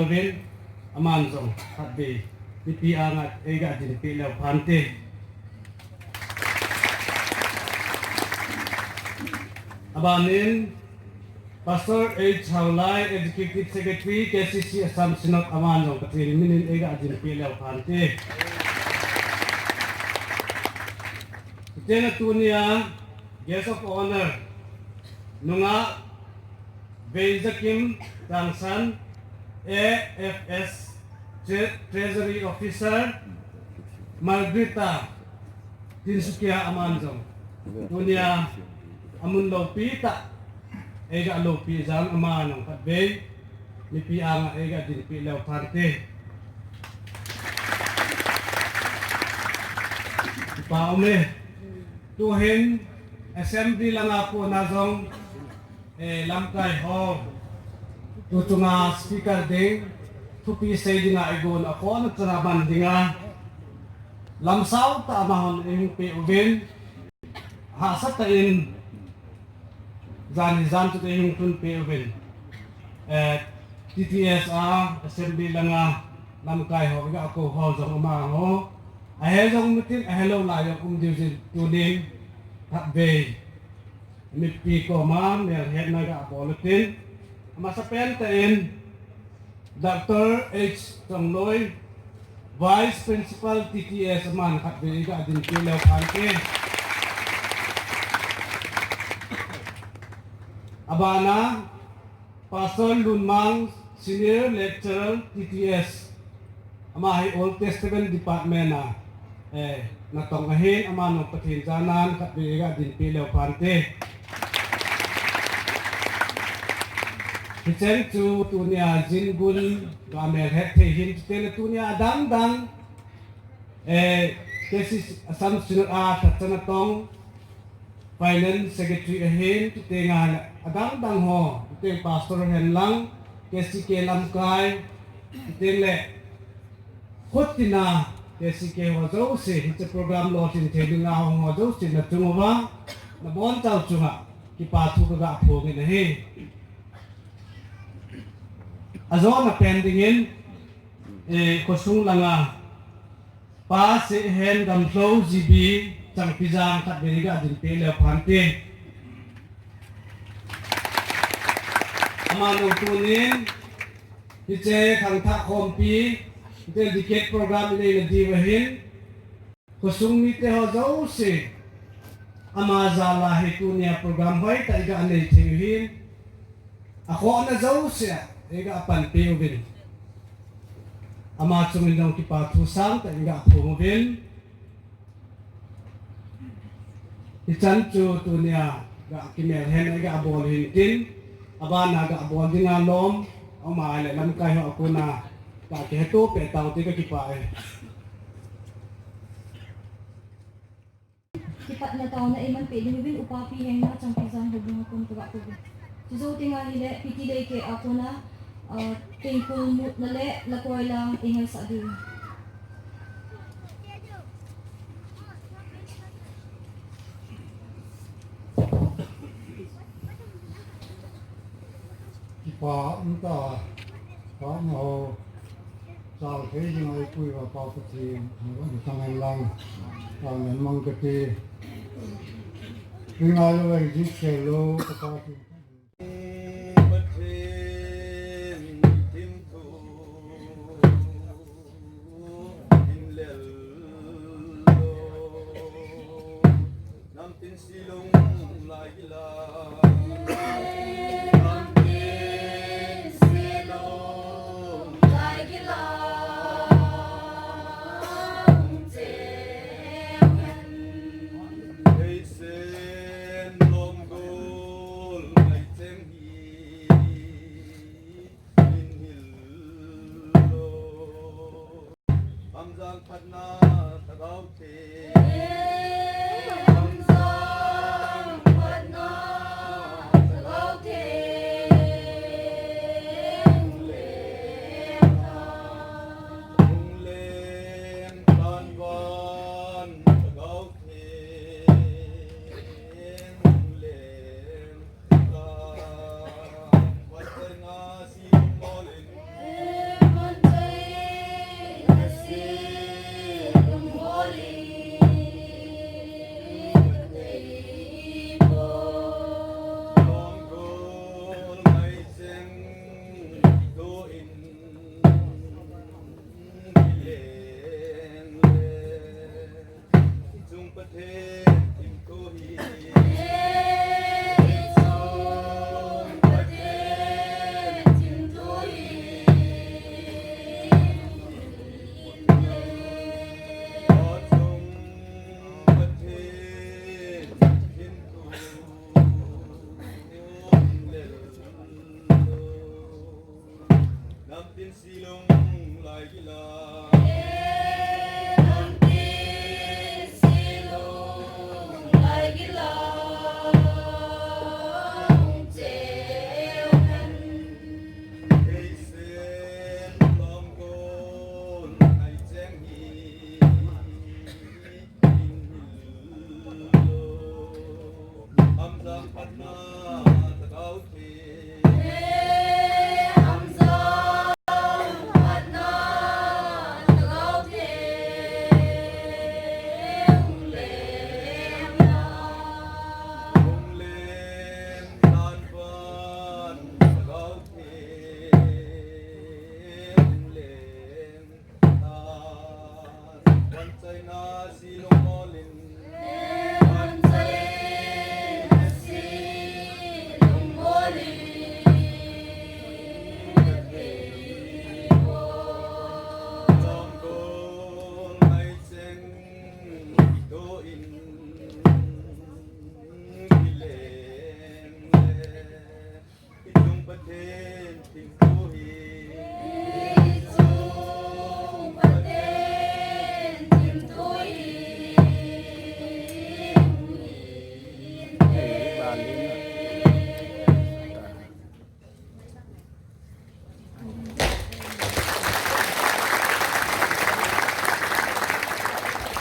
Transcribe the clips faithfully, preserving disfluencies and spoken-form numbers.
Uvin, aman jong khatvei mipi anga eiga dinpi leu phante. Abanin, Pastor H Haolai, Executive Secretary, K C C Assam Synod, aman jong Pathen minin eiga dinpi leu phante. Chuteng le tunia Guest of Honor, nungah Veizakim Tangsan, A F S Tre-, Treasury Officer, Margarita Tinsukia, aman jong tunia amun loupi tah eiga loupi jing, aman jong khatvei mipi anga eiga dinpi leu phante. Kipa um e. Tuhin Assembly langa kona jong, eh, lamkai ho, tu chunga speaker ding, thupi sei dinga eigon a kona chana man dinga lamsao tah amahon eihung pe uvin, hahsatah in jan hi jan chu eihung tunpe uvin, eh, T T S a Assembly langa lamkai ho, eiga kou ho jong amaho, ahe jong um utin, ahelou lai jong um diu jin tunin khatvei mipi koma melhetna gabol utin, amasapen tah in Doctor H Chongloi, Vice Principal T T S, aman khatvei eiga dinpi leu phante. Abana Pastor Lunmang, Senior Lecturer, T T S, ama hi Old Testament Department a, eh, natong ahin, aman jong Pathen janan khatvei eiga dinpi leu phante. Hicheng chu tunia jingun ga melhet thei hin, chuteng le tunia adang dang, eh, K C C Assam Synod a thatchana tong Finance Secretary ahin, chuteng le adang dang ho, chuteng Pastor hen lang, K C K lamkai, chuteng le khutina K C K ho jouse, hiche program lolhin thei dinga hung ho jouse nachung uva, nabonchau chunga kipa thu kaga phongin ahi. Ajona pen dingin, eh, khosung langa Pa Seihen Gamlhou G B Changpijang khatvei eiga dinpi leu phante. Aman jong tunin hiche khangthah khompi, hiche decade program inei nadiu ahin, khosung mite ho jouse, ama jal a hi tunia program hoitah eiga nei thei u hin, akhohna jouse a eiga panpi uvin, ama chungin jong kipa thu sangtah eiga phong uvin. Hichan chu tunia ga kimelhen eiga bol hin tin, abana ga bol dinga lom, ama le lamkai ho a kona ga kihetto peh tau ti kakipah e. Kipatna taona eimanpeh diuvin Upa P Hengma Changpijang houbung a kon kaga kouvin. Chujou tenga hile P T Leikeh a kona, ah, tengkol mutna le lakoi lang eingaisah diu. Kipa umtah, Pa Neo, chal thei dinga eipui uva Pa Pathen, nangho thangvah hen lang, tangvah hen lang kati. Tui ngai lou, register lou, ka Pa Pathen. Pathen, thimthu, hinlel lou. Namtin silung lai gila. Namtin silung lai gila. Cheng hen. Eisen lom gol lai cheng hi. Min hil lou. Hamjang phatna Lhagao Theng. Hamjang phatna Lhagao Theng. Hung leng tan van Lhagao Theng. Hung leng. Silung lai kila. Silung lai kila. Hung cheu hen. Hei sen lam kon hai cheng hi.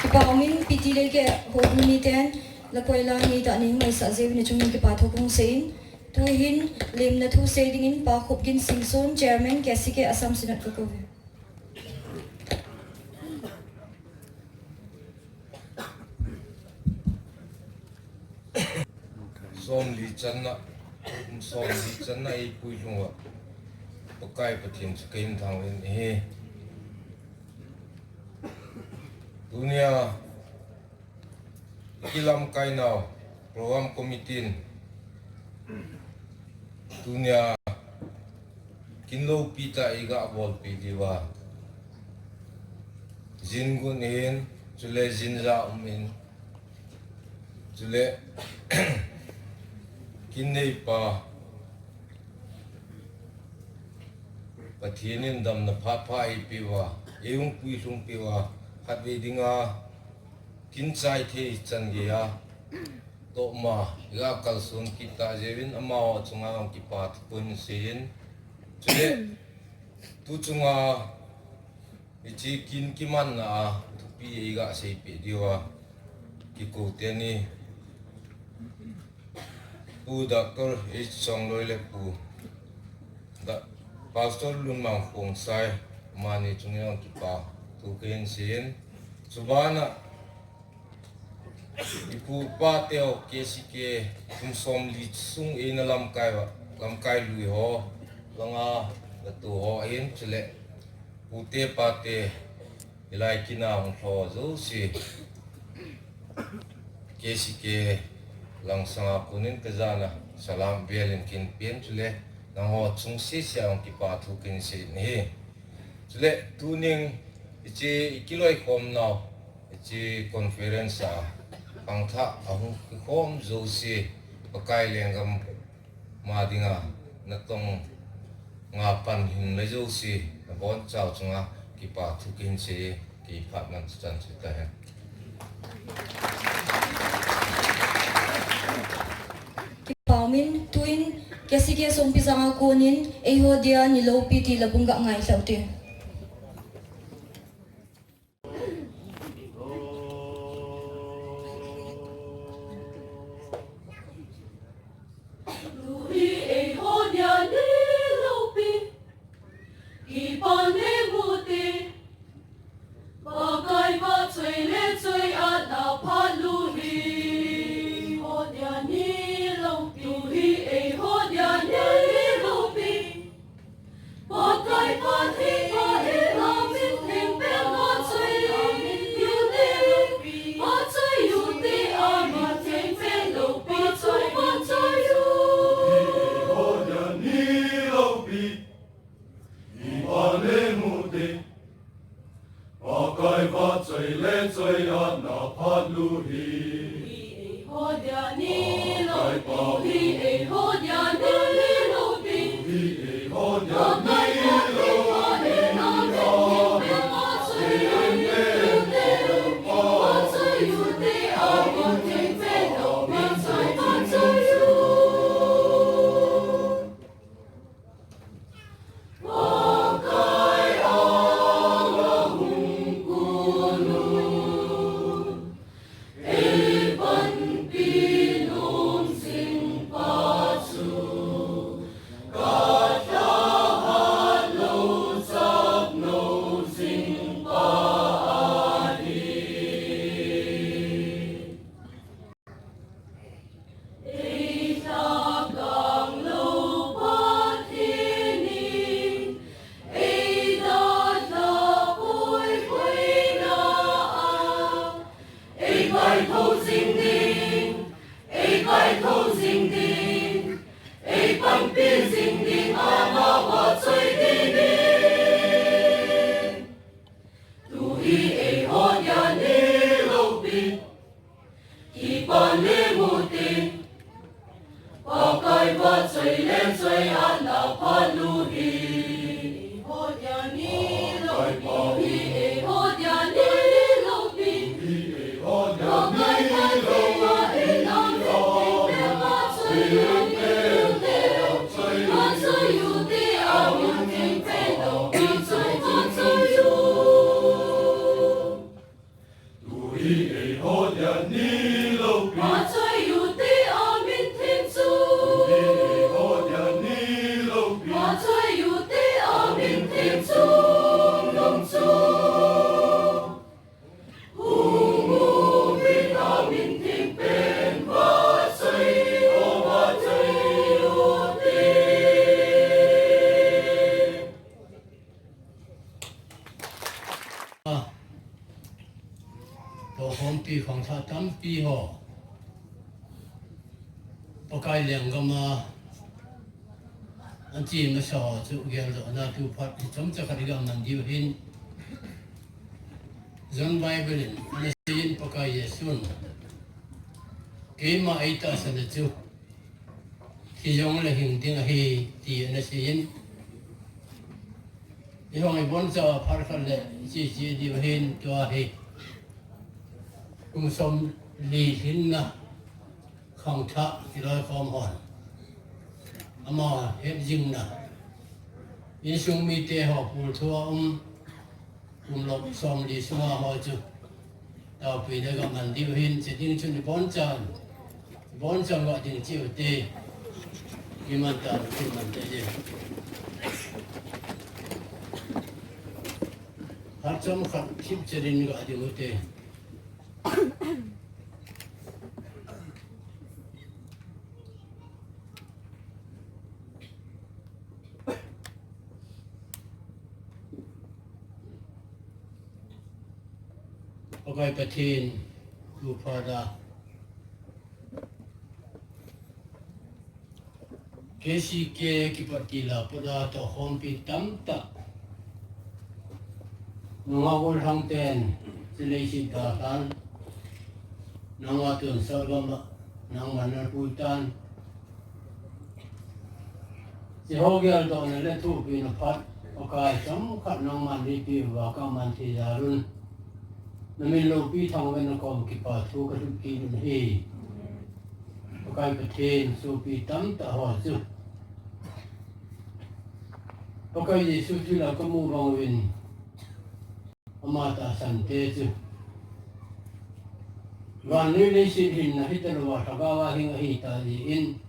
Kipa umin, P T le kei houbung miten, lakoi la neitah nei hung ngaisah jeh uvin nachung uva kipa thu kahung seiyin. Tuhin lemna thu sei dingin Pa Khupgin Singson, Chairman, K C K Assam Synod kakou uve. Somli channa, somli channa eipui lhung uva Pakai Pathen chu kahin thangvah in ahi. Tunia kilamkai nau program committee in tunia kin loupi tah in eiga bolpeh diuva, jin gun in, chule jin ja um in, chule kin neipa Pathen in damna phat pha eipeh uva, eihung puilhung peh uva, khatvei dinga kin chai thei chan geiya tohma eiga kalson kit tah jeh uvin amaho chunga hung kipa thu kahin seiyin. Chule tu chunga hiche kin kimanna a thupi eiga seipeh diuva kikou teni Pu Doctor H Songloi le Pu Da-, Pastor Lunmang Khongsai, amani chunga hung kipa thu kahin seiyin. Chubana ipu ipa teu K C K kum somli sung eina lamkai uva, lamkai lui ho, langa latu ho ahin, chule pute pate, hilai kin a hung lhou jouse, K C K langsanga konin kajana salam velin kahin pen, chule nangho chung sese a hung kipa thu kahin seiyin ahi. Chule tuning hiche ikiloikhom nau, hiche conference a khangthah ahung kikhom jouse, Pakai lenggam ma dinga natong nga pan hin le jouse, nabonchau chunga kipa thu kahin sei, kei phat man chan chu tahen. Kipa umin, tuin K C K Songpijang a konin eiho dia ni loupi ti la bung ga ngailhah ute. Pakai vahchoi le choi-atna phat lu hi, eiho dia ni loupi. Tu hi eiho dia ni loupi. Pakai vahchoi, vahchoi, vahchoi, vahchoi, vahchoi, vahchoi, vahchoi, vahchoi. Pakai vahchoi le choi-atna phat lu hi. Eiho dia ni loupi. Eiho dia ni loupi. Eiho dia ni loupi. Pakai va choi le choi a na pha lu hi. Ho dia ni lo pi hi e, ho dia ni lo pi. Ho dia ni lo pi. Ho dia ni lo pi. Tohkhompi khangthah tampi ho, Pakai lenggam a an che masa ho chu geldohna tu phat hi chomcha khat iga man diu hin, John Bible in ana seiyin, Pakai Jesun, keima eitahsan a chu thi jongle hing ding ahi, ti ana seiyin. Eihon iboncha phat khat le iche che diu hin, tua hi kum somli lhinna khangthah kiloikhom hon ama hetjingna, insung mite ho pulthu a um, kum lop somli sunga ho chu taopina ga man diu hin, che ding chun iboncha, iboncha ga ding cheu te. Iman ta, iman te je. Phat chomkhat thipchet in ga ding u te. Pakai Pathen, tu phat a K C K kipat til a pat a tohkhompi tamtah, nungah golhang ten hiche leiset dalhan, nangma tonsot gam a nangman napui tan. Hiche ho geldohna le thupina phat, Pakai, chomkhat nangman neipi uva kaman thei jal un, namin loupi thangvahna kom kipa thu kalhut kit un ahi. Pakai Pathen, sopi tamtah ho chu Pakai Jesu thil a kamu bang uvin, ama tahsan te chu vannoi leiset hinna hita louva lhagao a hing ahi ta jeh in,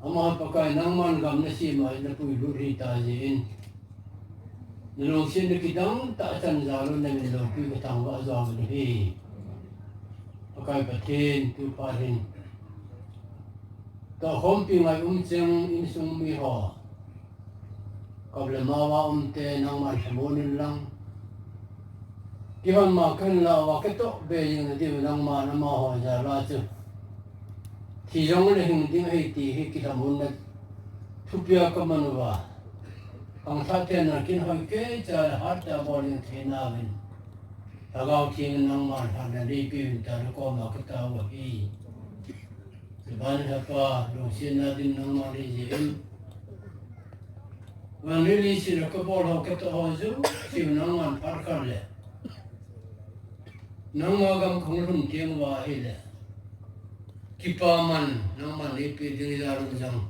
ama Pakai nangman gam nasem a napui lut ahi ta jeh in, nalungsetna kidang tahsan jal un, namin loupi kathangvah jal un ahi. Pakai Pathen, tu phat hin tohkhompi ngai um cheng insung mi ho, kap le mao a um te nangman lhamon in lang, kihon ma kahin lah uva katoh be jing nadiu nangman amaho jal a chu thi jongle hing ding ahi ti hi kilhamonna thupia kaman uva, khangthah ten a kin hoi keicha le hat a bol jing theina uvin, Lhagao Theng in nangman lhahna neipe uvin tia nakoma katao u ahi. Chuban in Hepa, lungsetna din nangman nei jeh in, vannoi leiset a kabol ho katoh ho jouse nangman phat khat le nangma gam kahung lhun teng uva ahile, kipaman nangman neipe ding jal un jong,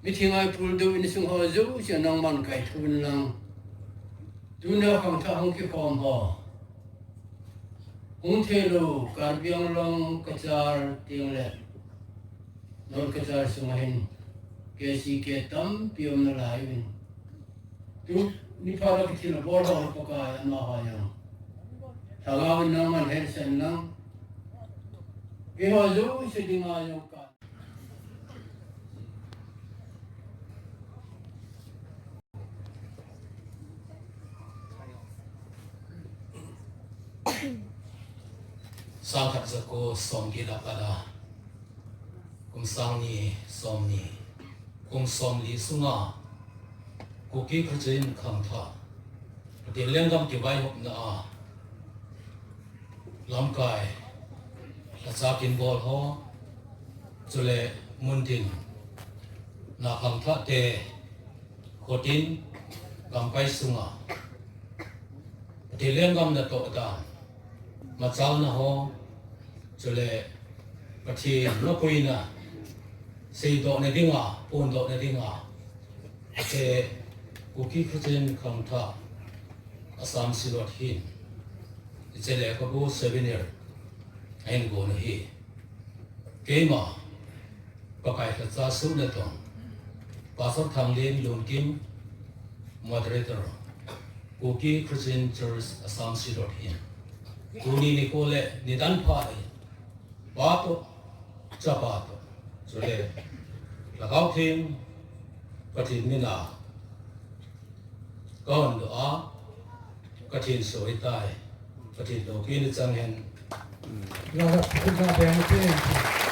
mithi ngai puldou insung ho jouse nangman kaithou in lang, tuna khangthah hung kikhom ho, hung theilou Karbi Anglong Cachar teng le North Cachar sunga hin K C K tampi um nalai uvin, tuni phat a kathil a bol ho Pakai, amaho jong Lhagao in nangman hetsah in lang, eiho jouse dinga jong ka Sangkhat jako somget a pat a, kum sangni somni, kum somli sunga Kuki Kachin khangthah, Pathen lenggam kivaihopna a lamkai, lhacha kin bol ho, Chule muntin, na khangthah te, khotin, gamkai sunga, Pathen lenggam natoh dan, machalna ho, chule Pathen napuina, seidohna dinga, phondohna dinga, hiche Kuki Christian Khangthah Assam Synod hin, hiche lekhabu souvenir ahin gon ahi. Keima, Pakai lhacha suhna tong, Pastor Thanglien Lunkim, Moderator, Kuki Christian Church Assam Synod hin, tuni nikho le nidan pha in, Pa toh, Chapa toh, chule Lhagao Theng, Pathen mina kahondoh a, kathenso ahitai. Pathen loupina chang hen. Lhagao Theng, Pathen